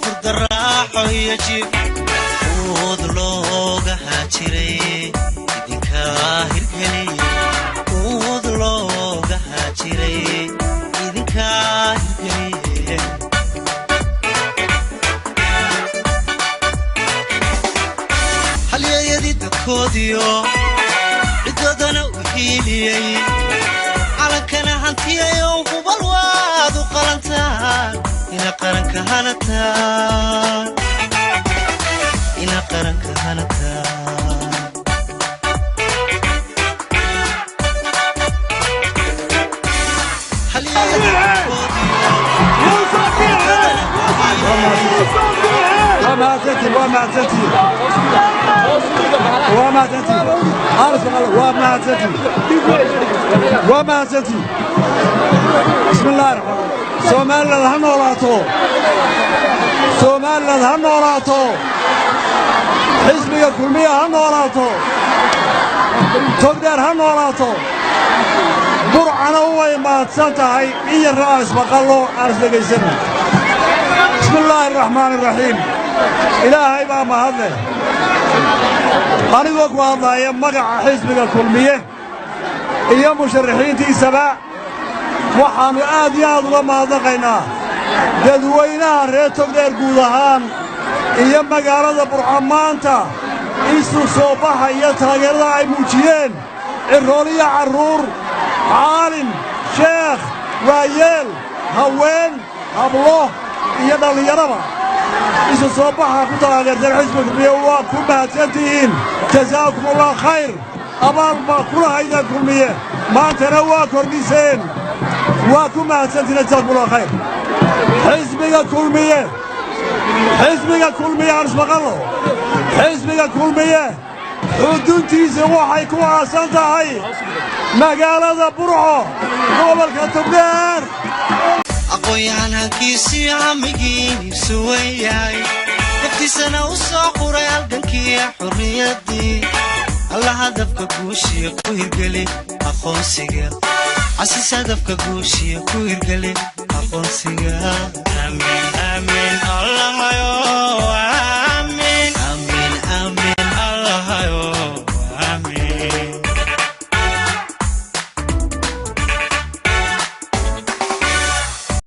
Furdaraaxo iyo jib uud looga haajiray idinkaa hirgeliye, uud looga haajiray idinkaa hirgeliye. Halyeeyadii dadkoodiyo ciddoodana u hiiliyey, calankana hantiyayow, hubal waad u qalantaan ina qaranka hanataan, ina qaranka hanataan. Waa mahadsantihiin, waa mahadsantihiin, waa mahadsantihiin, waa mahadsantihiin, waa mahadsantihiin. Bismi illahi raxmaan. Somaliland ha noolaato, Somaliland ha noolaato, xisbiga Kulmiya ha noolaato, Togdheer ha noolaato, Burcana way mahadsan tahay. In yarna aan ismaqallo, aan isdhegaysanno. Bismi illaahi araxmaan araxiim. Ilaahay baa mahadleh. Anigoo ku hadlaaya magaca xisbiga Kulmiye iyo musharaxiintiisaba, waxaannu aad iyo aad uga mahadnaqaynaa dadweynaha reer Togdheer guud ahaan iyo magaalada Burco maanta isu soo baxa iyo taageerada ay muujiyeen, cirrooliyo carruur, caalim, sheekh, waayeel, haween, hablo iyo dhallinyaraba. Isu soo baxa ku taageerteen xisbiga Kulmiye waa ku mahadsan tihiin. Jasaakum allah khayr. Abaal baa kula haydeen Kulmiye, maantana waa kordhiseen, waa ku mahadsantihiin. Jasaakum allah khayr. Xisbiga Kulmiye, xisbiga Kulmiye, aan ismaqallo. Xisbiga Kulmiye xuduntiisa waxay ku aasan tahay magaalada Burco, gobolka Togdheer. Aqoon-yahan hankiisiyo hamigiisu wen yahay, naftiisana u soo quray halgankii xurriyaddii. Alla hadafka guushiya ku hirgeli aqoonsiga casiis, hadafka guushiya ku hirgeli aqoonsiga. Aamiin.